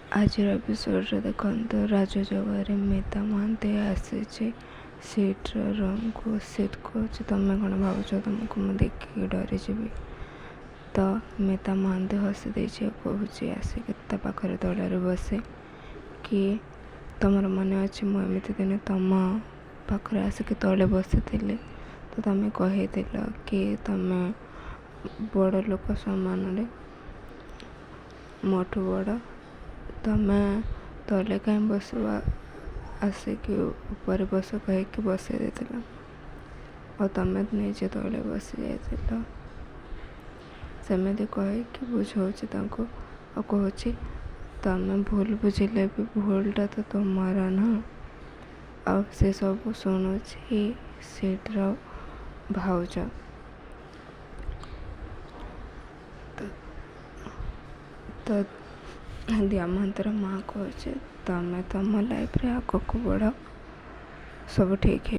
ଆଜିର ଏପିସୋଡ଼ରେ ଦେଖନ୍ତୁ, ରାଜଯୋଗରେ ମିତା ମହାନ୍ତି ଆସିଛି ସିଟ୍ର ରୁମ୍କୁ। ସିଟ୍ କହୁଛି, ତମେ କ'ଣ ଭାବୁଛ ତମକୁ ମୁଁ ଦେଖିକି ଡରିଯିବି? ତ ମିତା ମହାନ୍ତି ହସି ଦେଇଛି ଆଉ କହୁଛି ଆସିକି ତା ପାଖରେ ତଳରେ ବସେ କି ତମର ମନେ ଅଛି, ମୁଁ ଏମିତି ଦିନେ ତମ ପାଖରେ ଆସିକି ତଳେ ବସିଥିଲି, ତ ତମେ କହିଥିଲ କି ତମେ ବଡ଼ ଲୋକ ସମାନରେ ମୋଠୁ ବଡ଼, ତମେ ତଳେ କାହିଁ ବସିବ, ଆସିକି ଉପରେ ବସ କହିକି ବସେଇ ଦେଇଥିଲ ଆଉ ତମେ ନିଜେ ତଳେ ବସି ଯାଇଥିଲ। ସେମିତି କହିକି ବୁଝାଉଛି ତାଙ୍କୁ ଆଉ କହୁଛି, ତମେ ଭୁଲ ବୁଝିଲେ ବି ଭୁଲଟା ତ ତୁମର ନା? ଆଉ ସେ ସବୁ ଶୁଣୁଛି ସିଟ୍ର ଭାଉଜ। ତ ଦିଆ ମହାନ୍ତିର ମା କହୁଛି, ତମେ ତମ ଲାଇଫ୍ରେ ଆଗକୁ ବଢ଼, ସବୁ ଠିକ୍।